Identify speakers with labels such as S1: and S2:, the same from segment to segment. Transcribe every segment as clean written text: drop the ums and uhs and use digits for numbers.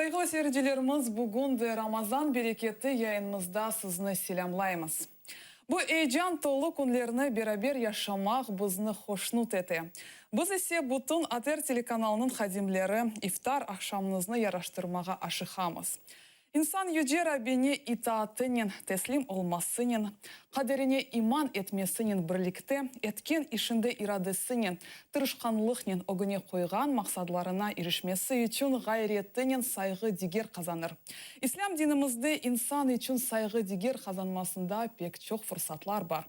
S1: Sayğılı seyircilerimiz, bugün de Ramazan bereketi yayınımızda sizni selâmlaymız. Bu eyecan tolu künlerni beraber yaşamaq bizni hoşnut ete. Biz ise bütün ATR telekanalınıñ hadimleri iftar aqşamıñıznı yaraştırmağa aşıqamız. İnsan Yüce Rabbine itaatınen, teslim olmasınen, qaderine iman etmesinen birlikte, etken işinde iradesinen, tırışqanlıqnen ögüne qoyğan maqsadlarına irişmesi içün ğayretinen sayğı-diger qazanır. İslâm dinimizde insan içün sayğı-diger qazanmasında pek çoq fırsatlar bar.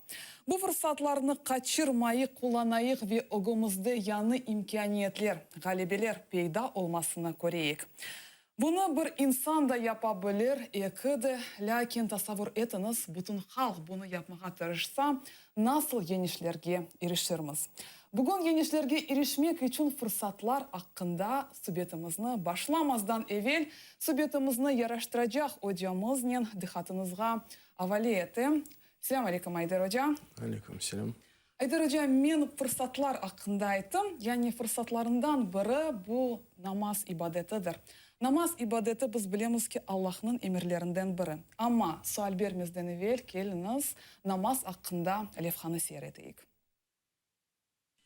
S1: Bu fırsatlarnı qaçırmayıq, qullanayıq ve ögümizde yañı imkâniyetler, ğalebeler peyda olmasını köreyik. Bunı bir insan da yapa bilir, eki de, lâkin tasavvur etiñiz, bütün halq bunı yapmağa tırışsa, nasıl yeñişlerge irişirmiz? Bugün yeñişlerge irişmek içün fırsatlar aqqında subetimizni başlamazdan evel, subetimizni yaraştıracaq ocamıznen diqqatıñızğa avale etem. Selâm aleyküm, Ayder oca.
S2: Aleyküm selâm.
S1: Ayder oca, men fırsatlar aqqında ayttım. Yani fırsatlarından biri bu namaz ibadetidir. Namaz ibadeti biz bilemiz ki, Allahnıñ emirlerinden biri. Amma sual bermezden evel keliñiz namaz aqqında levhanı seyir eteyik.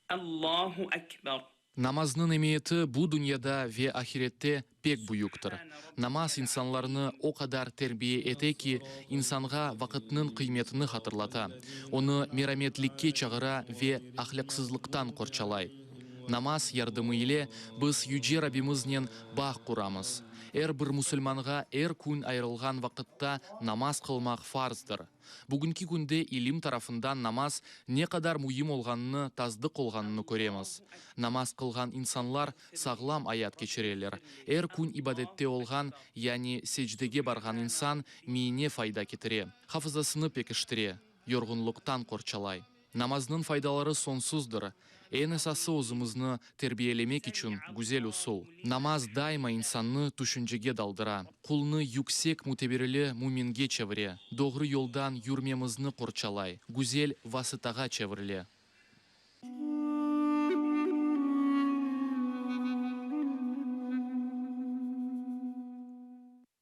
S3: Allahu Ekber.
S4: Namaznıñ emiyeti bu dünyada ve ahirette pek büyüktir. Namaz insanlarnı o qadar terbiye ete ki, insanğa vaqıtnıñ qıymetini hatırlata, onı merametlikke çağıra ve ahlâqsızlıqtan qorçalay. Namaz yardımı ile biz Yüce Rabbimiznen bağ quramız. Er bir musulmanğa er kün ayırılğan vaqıtta namaz qılmaq farzdır. Bugünki künde ilim tarafından namaz ne qadar müim olğanını tasdıq olğanını köremiz. Namaz qılğan insanlar sağlam ayat keçireler. Er kün ibadette olğan, yani secdege barğan insan miyine fayda ketire, hafızasını pekiştire, yorğunlıqtan qorçalay. Namaznıñ faydaları soñsuzdır. Eñ esası özümizni terbiyelemek içün güzel usul. Namaz daima insannı tüşüncege daldıra, qulnı yüksek müteberili müminge çevire, doğru yoldan yürmemizni qorçalay, güzel vasıtağa çevirile.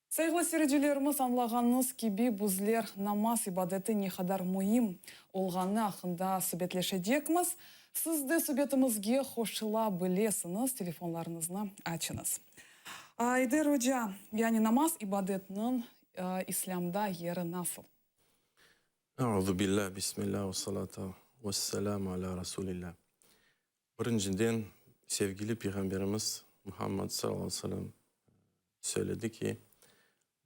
S1: Sayğılı seyircilerimiz, añlağanıñız kibi, bizler namaz ibadeti ne qadar müim olğanı aqqında subetleşecekmiz. Siz de subetimizge qoşula bilesiñiz, telefonlarıñıznı açıñız. Ayder oca, yani namaz ibadetiniñ İslâmda yeri nasıl?
S2: Euzu billâ, bismillâ ve salâtu ve selâmu alâ Rasûlillâ. Birinciden, sevgili Peyğamberimiz Muhammad salâllahu aleyhi ve selâm söyledi ki,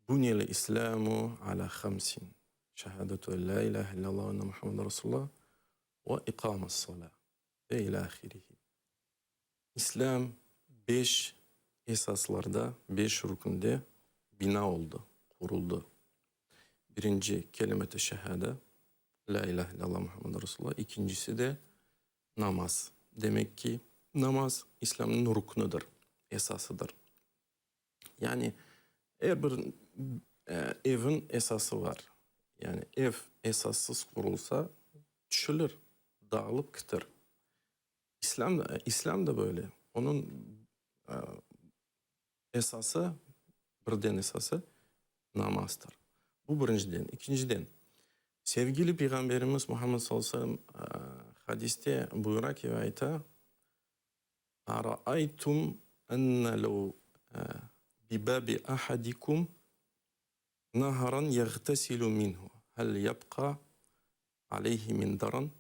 S2: Buniyel islâmu alâ hamsin, şehâdetu en lâ ilâhe illâllah ve enne Muhammeden Rasûlullah ve iqâmus-salâ ve ilâ âhirihi. İslâm beş esaslarda, beş rükünde bina oldı, quruldı. Birinci, kelimeti şehâde, Lâ ilâhe illâllah Muhammeden Rasûlullah, ikincisi de namaz. Demek ki, namaz İslâmnıñ ruknıdır, esasıdır. Yani er bir evin esası var. Yani ev esassız qurulsa, tüşülir, dağılıp kitir. İslâm da, İslâm da böyle. Onıñ esası, birden esası namazdır. Bu birinciden. İkinciden, sevgili Peyğamberimiz Muhammed sallallahu aleyhi ve sellem hadiste buyura ki ve ayta, Araaytum enne lev bibabi ahadikum naharan yagtesilu minhu, hel yabqa aleyhi min daran?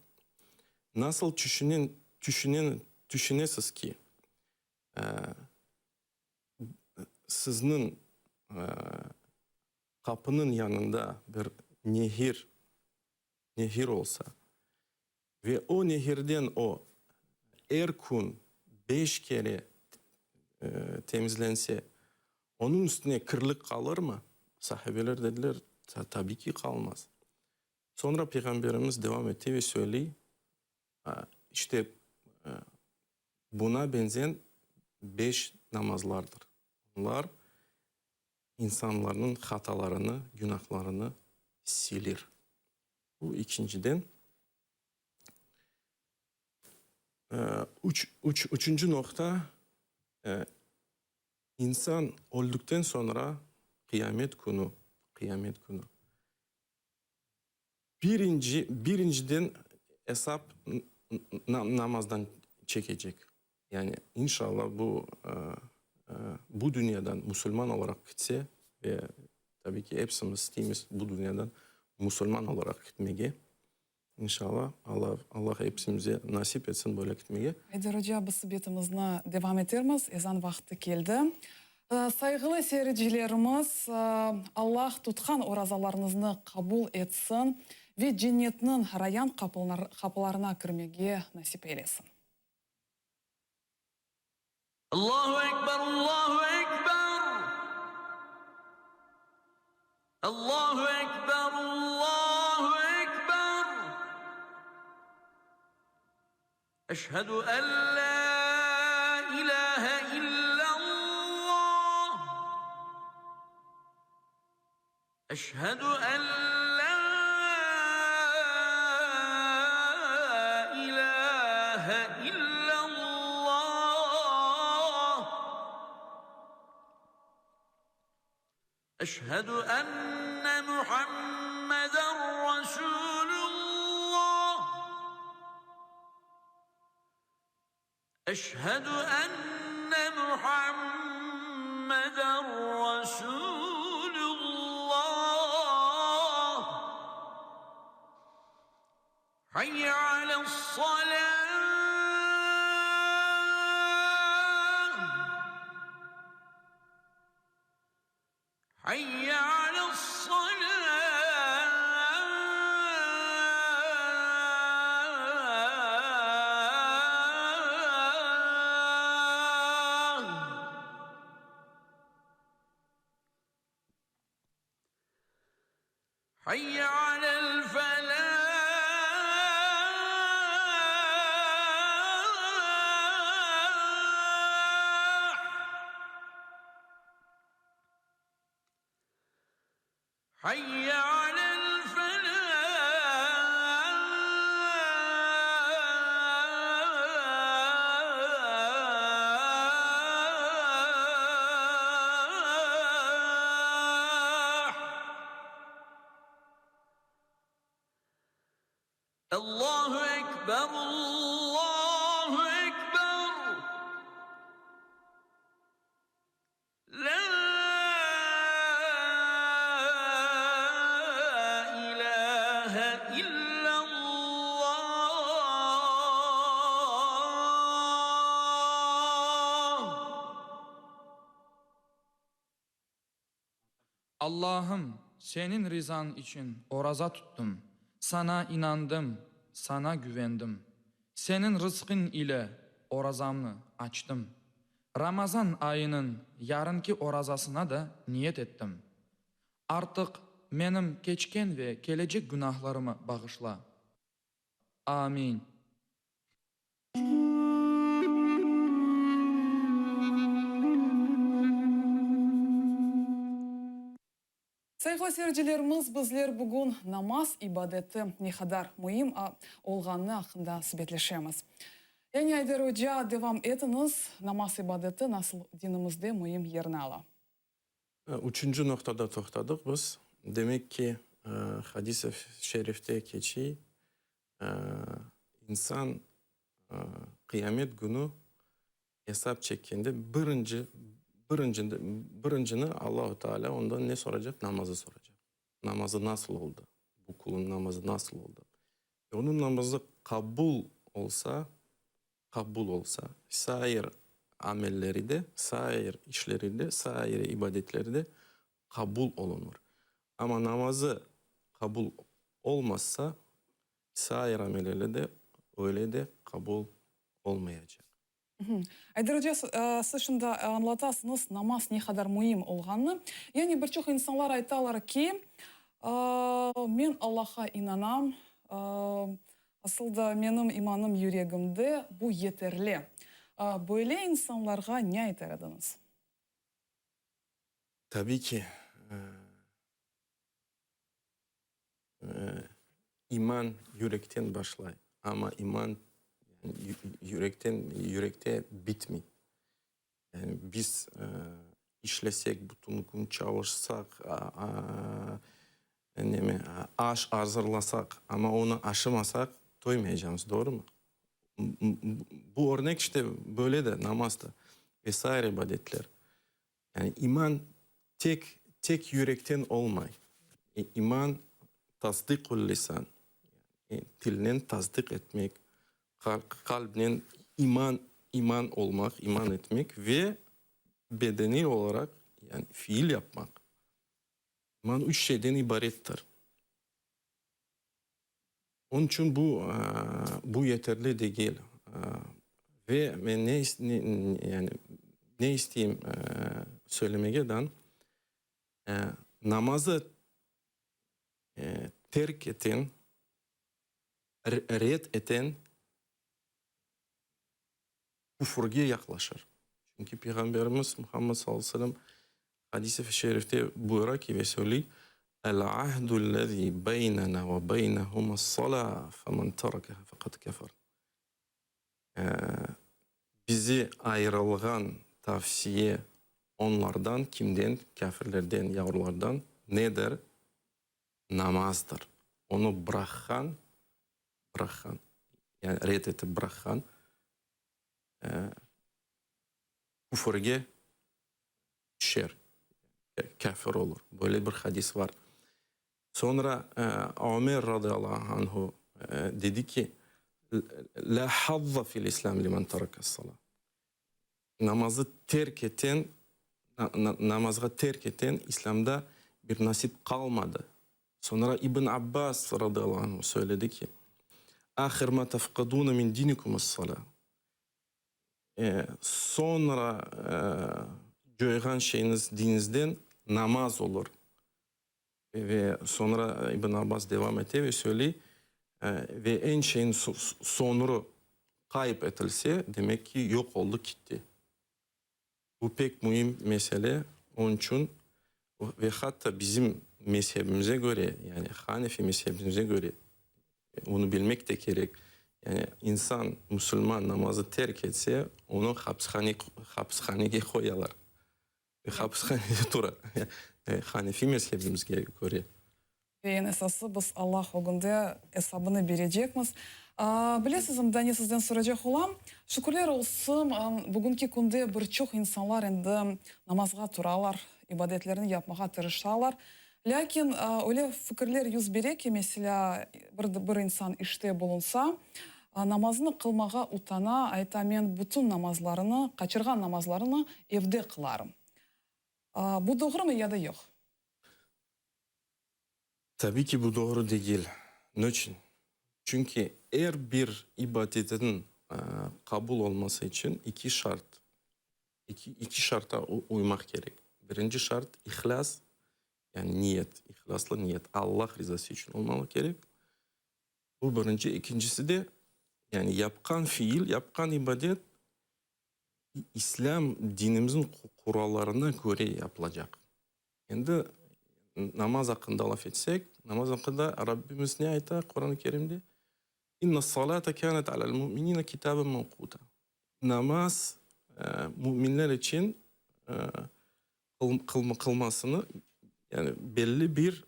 S2: Nasıl tüşünen, tüşünen, tüşünesiz ki, sizniñ qapınıñ yanında bir nehir, nehir olsa ve o nehirden o er kün beş kere temizlense, onıñ üstüne kirlik qalırmı? Sahabeler dediler, Tabiy ki, qalmaz. Soñra Peyğamberimiz devam ete ve söyley, İşte, buna benzen beş namazlardır. Onlar insanlarnıñ hatalarını, günahlarını silir. Bu ikinciden. Üç, üç, üçünci noqta. İnsan öldükten soñra, qıyamet künü, qıyamet künü, birinci, birinciden esap namazdan çekecek. Yani, inşallah, bu, bu dünyadan musulman olaraq kitse, ve, tabiy ki, epsimiz isteymiz bu dünyadan musulman olaraq kitmege, İnşallah, Alla, Alla hepsimize nasip etsin böyle kitmege.
S1: Ayder oca, biz subetimizni devam etermiz, ezan vaqtı keldi. Sayğılı seyircilerimiz, Alla tutqan orazalarıñıznı qabul etsin ve cennetniñ Rayan qapılarına kirmege nasip eylesin.
S3: Allahu ekber, Allahu ekber, Allahu ekber, Allahu ekber, Eşhedü en la ilahe illallah, Eşhedü en lâ ilâhe illallah. Eşhedü enne Muhammeden Resûlullah. Eşhedü enne Muhammeden Resûlullah. Hayye ales-salâh. Hayye ales-salâh. Hayye alel-felâh. Hayye alel-felâh. Allahu ekber, Allahu ekber. Lâ ilâhe illallah.
S5: Allahım, Seniñ rizañ içün oraza tuttım, Saña inandım, Saña güvendim. Seniñ rızqıñ ile orazamnı açtım. Ramazan ayınıñ yarınki orazasına da niyet ettim. Artıq menim keçken ve kelecek günahlarımı bağışla. Amin.
S1: Sayğılı seyircilerimiz, bizler bugün namaz ibadeti ne qadar müim olğanı aqqında subetleşemiz. Yani, Ayder oca, devam etiñiz, namaz ibadeti nasıl dinimizde müim yerni ala?
S2: Üçünci noqtada toqtadıq biz. Demek ki, hadis-i şerifte keçiy, insan qıyamet künü esap çekkende birinci, birinci, birincini Allahu Teala ondan ne soracaq? Namazı soracaq. Namazı nasıl oldı? Bu qulun namazı nasıl oldı? Ve onıñ namazı qabul olsa, qabul olsa, sair amelleri de, sair işleri de, sair ibadetleri de qabul olunır. Amma namazı qabul olmazsa, sair amelleri de öyle de qabul olmayacaq.
S1: Ayder oca, siz şimdi añlatasıñız namaz ne qadar müim olğanını. Yani bir çoq insanlar aytalar ki, men Allahqa inanam, asıl da menim imanım yüregimde, bu yeterli. Böyle insanlarğa ne aytar ediñiz?
S2: Tabiy ki, İman yürekten başlay, amma iman yürekten, yürekte bitmey. Yani biz işlesek, bütün kün çalışsaq, neme, aş azırlasaq, amma onı aşımasaq, toymaycamız, doğrumı? Bu örnek işte böyle de, namaz da ve sair ibadetler. Yani iman tek, tek yürekten olmay. İman tasdiqul lisan, tilnen tasdiq etmek, qalbnen iman, iman olmaq, iman etmek ve bedeniy olaraq, yani fiil yapmaq. İman üç şeyden ibarettir. Onıñ içün bu, bu yeterli degil. Ve men ne, yani ne isteyim söylemege dan, namazı terk eten, red eten küfürge yaqlaşır. Çünki Peyğamberimiz Muhammed sallallahu aleyhi ve sellem hadis-i şerifte buyura ki ve söyley, El-ahdu'l-lezî beynenâ ve beynehumu's-salâ, femen terekeha feqad kefer. Bizi ayırılğan tavsiye onlardan, kimden? Kâfirlerden, yavrulardan, nedir? Namazdır. Onı bıraqğan, bıraqğan, yani red etip bıraqğan, küfürge tüşer, kâfir olur. Böyle bir hadis var. Soñra Ömer radıyallahu anhu dedi ki, Lâ hazza fil İslâm limen tereke's-salâ. Namazı terk eten, namazğa terk eten İslâmda bir nasip qalmadı. Soñra İbn Abbas radıyallahu anhu söyledi ki, Âhir mâ tefkadûne min dînikumü's-salâ. Soñra coyğan şeyiñiz dininizden namaz olur. Ve soñra İbn Abbas devam ete ve söyley, Ve eñ şeyiñ soñru qayıp etilse, demek ki, yoq oldı, kitti. Bu pek müim mesele, onıñ içün ve hatta bizim mezhebimize köre, yani Hanefi mezhebimize köre, onı bilmek de kerek, yani insan, musulman namazı terk etse, onı hapishanege qoyalar. Hapishanede tura. Hanefi mezhebimizge köre.
S1: Ve eñ esası, biz Allah ögünde esabını berecekmiz. Bilesiz, Dane, sizden soracaq olam. Şükürler olsun, bugünki künde bir çoq insanlar endi namazğa turalar, ibadetlerini yapmağa tırışalar. Lâkin öyle fikirler yüz bere ki, meselâ, bir bir insan işte bulunsa, namazını qılmağa utana, ayta, men bütün namazlarını, qaçırğan namazlarını evde qılarım. Bu doğrumı ya da yoq?
S2: Tabiy ki, bu doğru degil. Niçün? Çünki er bir ibadetniñ qabul olması içün iki şart, iki şarta uymaq kerek. Birinci şart, ihlâs, yani niyet, ihlâslı niyet, Allah rizası içün olmalı kerek. Bu birinci. Ekincisi de, yani yapqan fiil, yapqan ibadet İslâm dinimizniñ qurallarına köre yapılacaq. Endi namaz aqqında laf etsek, namaz aqqında Rabbimiz ne ayta Quran-ı Kerimde? İnna-s-salate kânet alel-mu'minine kitâben mevquta. Namaz müminler içün qılmasını, yani belli bir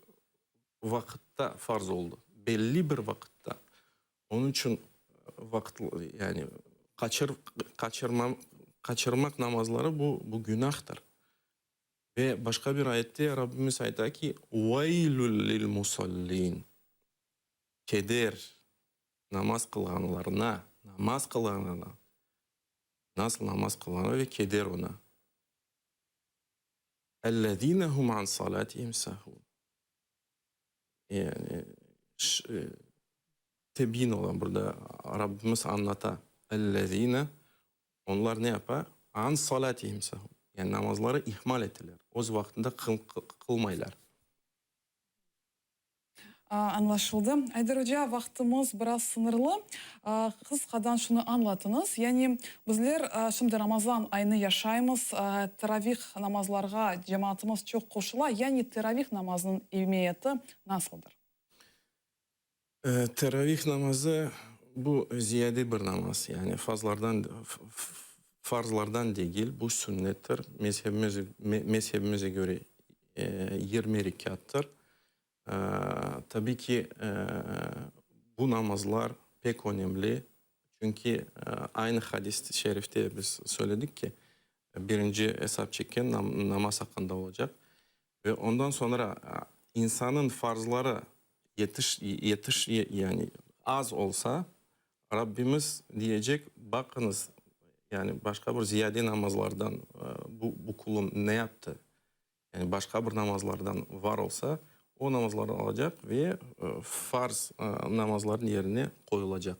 S2: vaqıtta farz oldı. Belli bir vaqıtta. Onıñ içün vaqıt, yani qaçır, qaçırma, qaçırmaq namazları bu, bu günahtır. Ve başqa bir ayette Rabbimiz ayta ki, Veylül lil musallin, keder namaz qılğanlarına, namaz qılğanlarına, nasıl namaz qılğanlar ve keder ona. Ellezine hum an salatihim sahun. Yani, tebyin ola burada, Rabbimiz añlata, Ellezine, onlar ne yapa? An salatihim sahun. Yani namazları ihmal eteler, öz vaqtında qılmaylar.
S1: Añlaşıldı. Ayder oca, vaqtımız biraz sıñırlı. Qısqadan şunı añlatıñız, yani bizler şimdi Ramazan ayını yaşaymız, teravih namazlarğa cemaatımız çoq qoşula, yani teravih namazınıñ emiyeti nasıldır?
S2: Teravih namazı, bu ziyade bir namaz, yani fazlardan. Farzlardan degil, bu sünnettir. Mezhebimize köre 20 rekâttır. Tabiy ki, bu namazlar pek önemli, çünki aynı hadis-i şerifte biz söyledik ki, birinci esap çekken namaz aqqında olacaq. Ve ondan soñra insanıñ farzları yetiş, yetiş, yani az olsa, Rabbimiz diyecek, baqıñız, yani başqa bir ziyade namazlardan bu, bu qulum ne yaptı? Yani başqa bir namazlardan var olsa, o namazlarnı alacaq ve farz namazlarnıñ yerine qoyulacaq.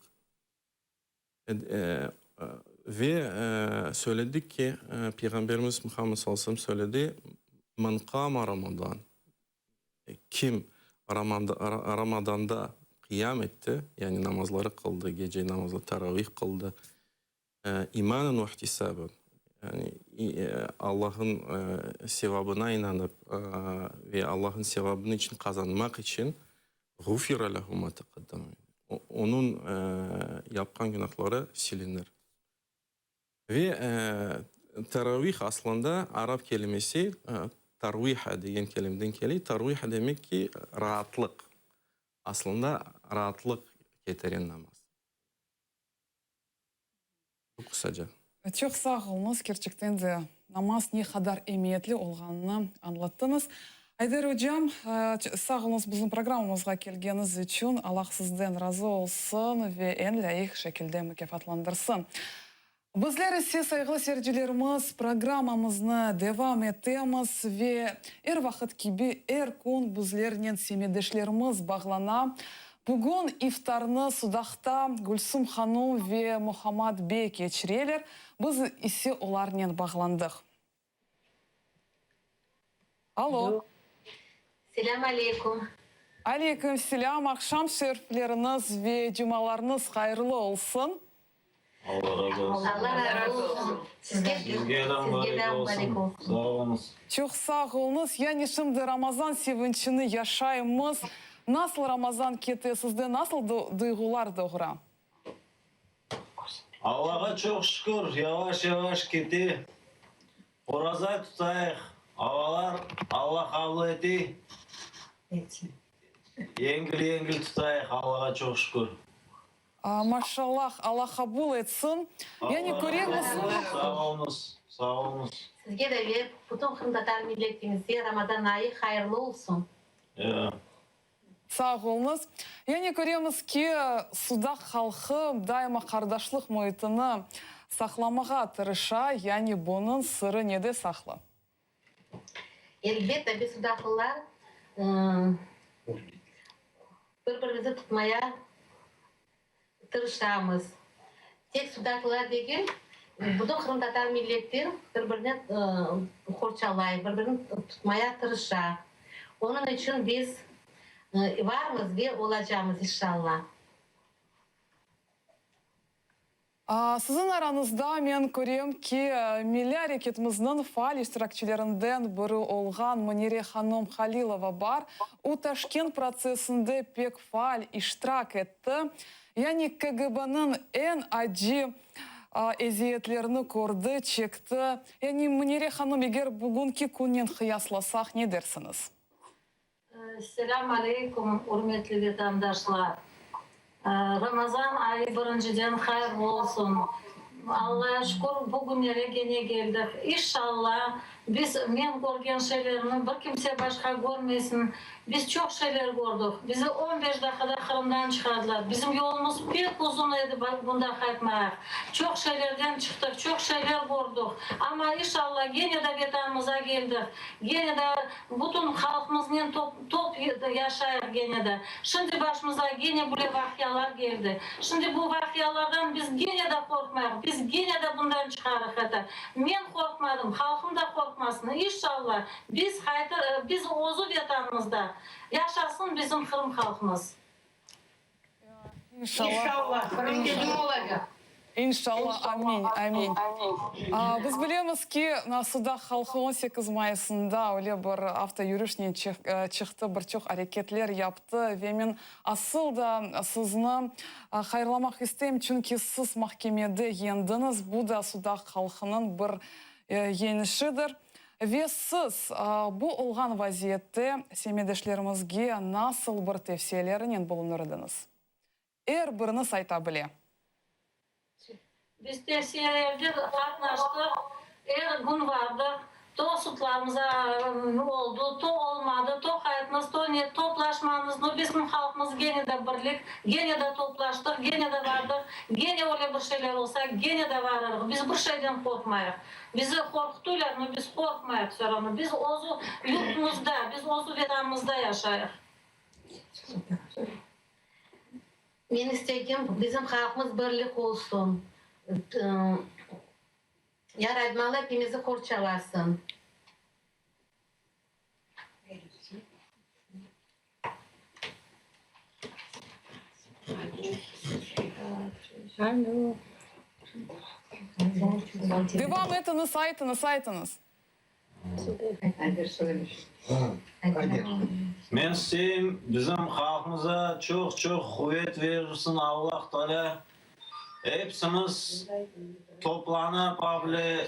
S2: Ve söyledik ki, Peyğamberimiz Muhammed sallallahu aleyhi ve sellem söyledi, Men qama Ramadan, kim Ramadanda qiyam etti, yani namazları qıldı, gece namazı, taravih qıldı, İmanen ve ihtisaben, yani Allah'ın sevabına inanıp ve Allah'ın sevabını içün qazanmaq içün, ğufira lehu ma teqaddeme, onıñ yapqan günahları silinir. Ve teravih aslında arap kelimesi tarviha degen kelimeden kele. Tarviha demek ki, raatlıq. Aslında raatlıq ketiren namaz. Bu qısaca.
S1: Çoq sağ oluñız, kerçekten de namaz ne qadar emiyetli olğanını añlattıñız. Ayder ocam, sağ oluñız bizim programmamızğa kelgeniñiz içün, Allah sizden razı olsun ve eñ lâyıq şekilde mukâfatlandırsın. Bizler ise, sayğılı seyircilerimiz, programmamıznı devam etemiz ve er vaqıt kibi er kün bizlernen semetdeşlerimiz bağlana. Bugün iftarnı Sudaqta Gülsüm hanum ve Muhammad bey keçireler, biz ise olarnen bağlandıq. Alo.
S6: Selâm aleyküm.
S1: Aleyküm selâm, aqşam şerifleriñiz ve cumalarıñız hayırlı olsun.
S7: Allah razı olsun.
S6: Allah razı olsun. Sizge
S7: Sizge de mubarek olsun. Sağ oluñız.
S1: Çoq sağ oluñız. Yani şimdi Ramazan sevinçini yaşaymız. Nasıl Ramazan kete, sizde nasıl duyğular doğura?
S7: Allağa çoq şükür, yavaş-yavaş kete. Oraza tutayıq, avalar Alla qabul ete. Yengil-yengil tutayıq, Allağa çoq şükür.
S1: Maşallah, Alla qabul etsin. Yani köremiz.
S7: Sağ oluñız, sağ oluñız.
S6: Sizge de ve bütün qırımtatar milletimizge Ramazan ayı hayırlı olsun.
S7: Ya.
S1: Sağ oluñız. Yani köremiz ki, Sudaq halqı daima qardaşlıq müitini saqlamağa tırışa, yani bunıñ sırı nede saqlı?
S6: Elbette, biz sudaqlılar bir-birimizni tutmaya tırışamız. Tek sudaqlılar degil, bütün qırımtatar milleti bir-birini qorçalay, bir-birini tutmaya tırışa. Onıñ içün biz varmız ve olacamız, inşallah.
S1: Siziñ arañızda men körem ki, milliy areketimizniñ faal iştirakçilerinden biri olğan Münire hanım Halilova bar. O, Taşkent protsessinde pek faal iştirak etti. Yani KGB-niñ eñ acı eziyetlerini kördi, çekti. Yani Münire hanım, eger bugünki künnen qıyaslasaq, ne dersiñiz?
S8: Selâm aleyküm, ürmetli vetandaşlar! Ramazan ayı birinciden hayırlı olsun! Allaya şükür, bu günlere gene keldik. İnşalla, biz, men körgen şeylerni bir kimse başqa körmesin. Biz çoq şeyler kördik. Bizi on beş daqqada Qırımdan çıqardılar. Bizim yolumız pek uzun edi bunda qaytmayaq. Çoq şeylerden çıqtıq, çoq şeyler kördik. Amma, inşalla, gene de Vetanımıza keldik. Gene de Bütün halqımıznen top top yaşayıq gene de. Şimdi başımıza gene böyle vaqialar keldi. Şimdi bu vaqialardan biz gene de qorqmayıq, biz gene de bundan çıqarıq eta. Men qorqmadım, halqım da qorqmasın. İnşallah, biz qaytır, biz özü Vetanımızda. Yaşasın bizim Qırım halqımız.
S1: İnşallah.
S9: Qırım bizim olacaq.
S1: İnşallah, amin, amin. Biz bilemiz ki, Sudaq halqı 18 mayısında öyle bir avto yürüşnen çıqtı, bir çoq areketler yaptı ve men asıl da sizni hayırlamaq isteyim, çünki siz mahkemede yeñdiñiz, bu da Sudaq halqınıñ bir yeñişidir. Ve siz bu olğan vaziyette semetdeşlerimizge nasıl bir tevsiyelerinen bulunır ediñiz? Er biriñiz ayta bile.
S8: Biz tevsiyelerde qatnaştıq, er kün bardıq, to sudlarımız oldı, to olmadı, to qaytmız, to ne, toplaşmamız, no bizim halqımız gene de birlik, gene de toplaştıq, gene de bardıq, gene öyle bir şeyler olsa, gene de varırıq, biz bir şeyden qorqmayıq. Bizi qorqutuylar, no biz qorqmayıq vse ravno, biz özü yurtumızda, biz özü vetanımızda yaşayıq.
S6: Men istegim, bizim halqımız birlik olsun. Ya Rabbim, Alla epimizi qorçalasın.
S1: Devam etiñiz, aytıñız, aytıñız.
S7: Men isteyim, bizim halqımıza çoq-çoq quvet verirsin Allah Taalâ. Epsimiz toplanıp, able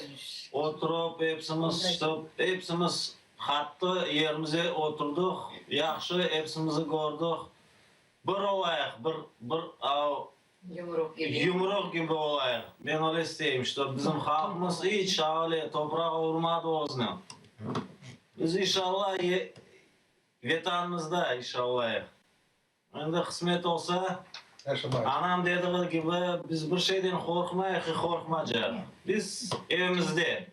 S7: oturıp, epsimiz, ştob, epsimiz qattı yerimize oturdıq, yahşı epsimizi kördik. Bir olayıq, bir, bir, av, Yumruq kibi olayıq. Men öyle isteyim, ştob bizim halqımız iç öyle toprağa urmadı özüni. Biz inşallah Vetanımızda inşallah. Endi qısmet olsa, anam dediği kibi, biz bir şeyden qorqmayıq i qorqmacaq. Biz evimizde.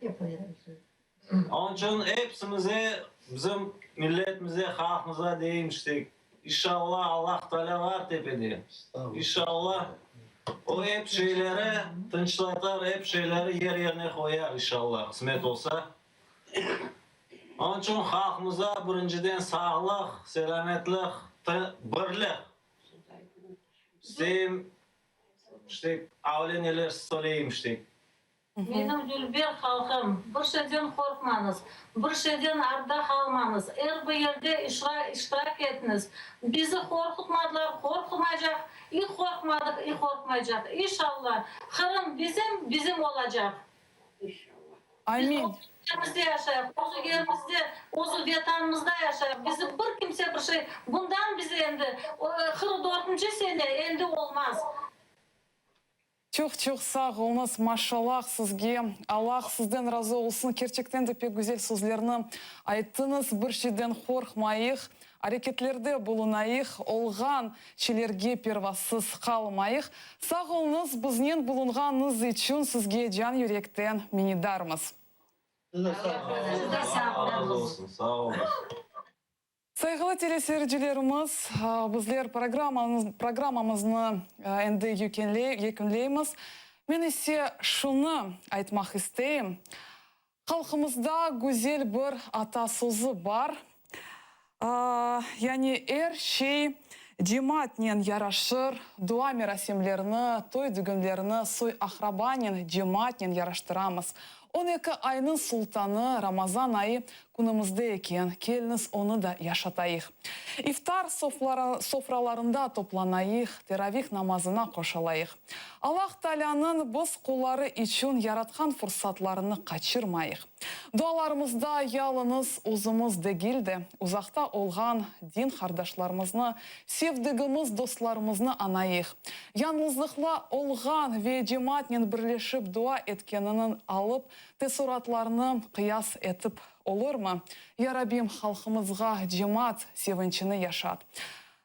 S7: Onıñ içün epsimize, bizim milletimize, halqımıza deyim işte, İnşallah Allah Taalâ var tepede. İnşallah O ep şeyleri tınçlatar, ep şeyleri yer-yerine qoyar, inşallah, qısmet olsa. Onıñ içün halqımıza birinciden sağlıq, selâmetlik, birlik isteyim, işte, avle neler söyleyim, işte.
S8: Menim dülber halqım, bir şeyden qorqmañız, bir şeyden arda qalmañız, er bir yerde iştirak etiñiz. Bizi qorqutmadılar, qorqmaycaq, i qorqmadıq, i qorqmaycaq. İnşallah, Qırım bizim, bizim olacaq.
S1: Amin.
S8: Biz öz yerimizde yaşayıq, öz yerimizde, öz Vetanımızda yaşayıq. Bizi bir kimse bir şey, bundan bize endi 44-nci sene endi olmaz.
S1: Çoq-çoq sağ oluñız, maşallah sizge, Allah sizden razı olsun, kerçekten de pek güzel sözlerni ayttıñız, bir şeyden qorqmayıq, areketlerde bulunayıq, olğan şeylerge pervasız qalmayıq. Sağ oluñız, biznen bulunğanıñız içün sizge can-yürekten minnetdarmız.
S7: Siz de sağ oluñız. Razı olsun, sağ oluñız.
S1: Sayğılı teleseyircilerimiz, bizler programmamıznı endi yekünleymiz. Men ise şunı aytmaq isteyim, halqımızda güzel bir ata sözü bar, yani er şey cemaatnen yaraşır, dua merasimlerini, toy-dügünlerni soy-aqrabanen, cemaatnen yaraştıramız. 12 aynıñ sultanı Ramazan ayı künümizde eken, keliñiz onı da yaşatayıq. İftar sofralarında toplanayıq, teravih namazına qoşalayıq. Allah Taalânıñ biz qulları içün yaratqan fursatlarını qaçırmayıq. Dualarımızda yalıñız özümiz degil de, uzaqta olğan din qardaşlarımıznı, sevdigimiz dostlarımıznı añayıq. Yañlızlıqla olğan ve cemaatnen birleşip dua etkeniniñ alıp teessuratlarını qıyas etip olurmı? Ya Rabbim, halqımızğa cemaat sevinçini yaşat.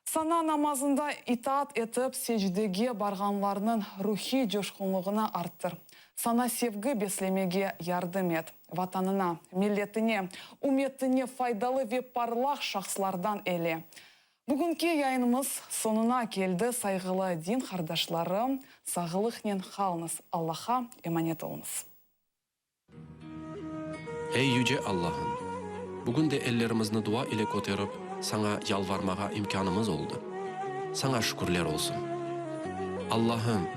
S1: Sana namazında itaat etip secdege barğanlarnıñ ruhiy coşqunlığını arttır. Sana sevgi beslemege yardım et. Vatanına, milletine, ümmetine faydalı ve parlaq şahslardan eyle. Bugünki yayınımız soñuna keldi, sayğılı din qardaşlarım, sağlıqnen qalıñız, Allahqa emanet oluñız.
S9: Ey Yüce Allahım! Bugün de ellerimizni dua ile köterip, Saña yalvarmağa imkânımız oldı. Saña şükürler olsun! Allahım!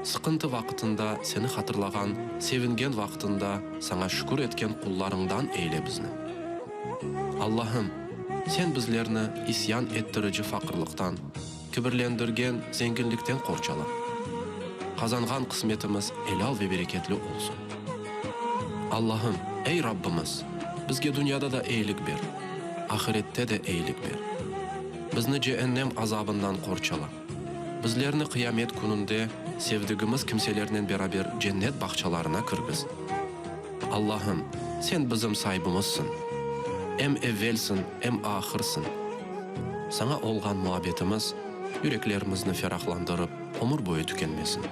S9: Sıqıntı vaqıtında Seni hatırlağan, sevingen vaqıtında Saña şükür etken qullarıñdan eyle bizni. Allahım, Sen bizlerni isyan ettirici faqırlıqtan, kibirlendirgen zenginlikten qorçala. Qazanğan qısmetimiz elâl ve bereketli olsun. Allahım, ey Rabbimiz, bizge dünyada da eyilik ber, ahirette de eyilik ber. Bizni ceennem azabından qorçala. Bizlerni qıyamet kününde sevdigimiz kimselernen beraber cennet bağçalarına kirgiz. Allahım, Sen bizim saibimizsiñ. Em evvelsiñ, em ahırsıñ. Saña olğan muabbetimiz yüreklerimizni ferahlandırıp, ömür boyu tükenmesin.